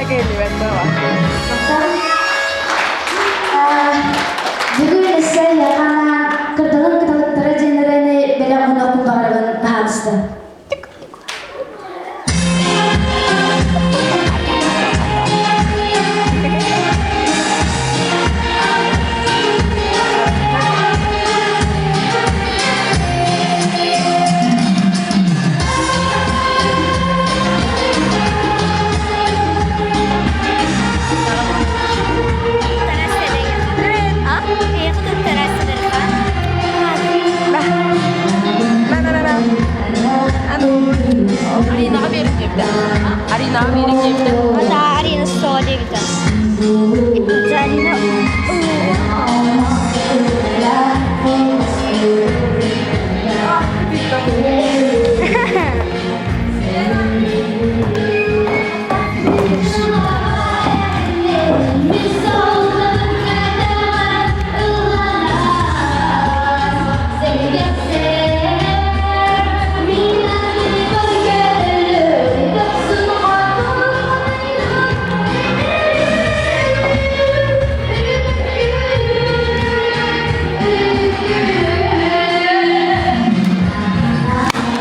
киһилибэт буолар. Бүгүн өссө эһиэхэ Кырдалын кыталыктара диэн ырыаны бэлэх уунуохпун баҕарабын баһаалыста. Аринаҕа биэрин диэбитэ. Аринаҕа биэрин диэбитэ. Ата Арина суоҕа диэбитэ.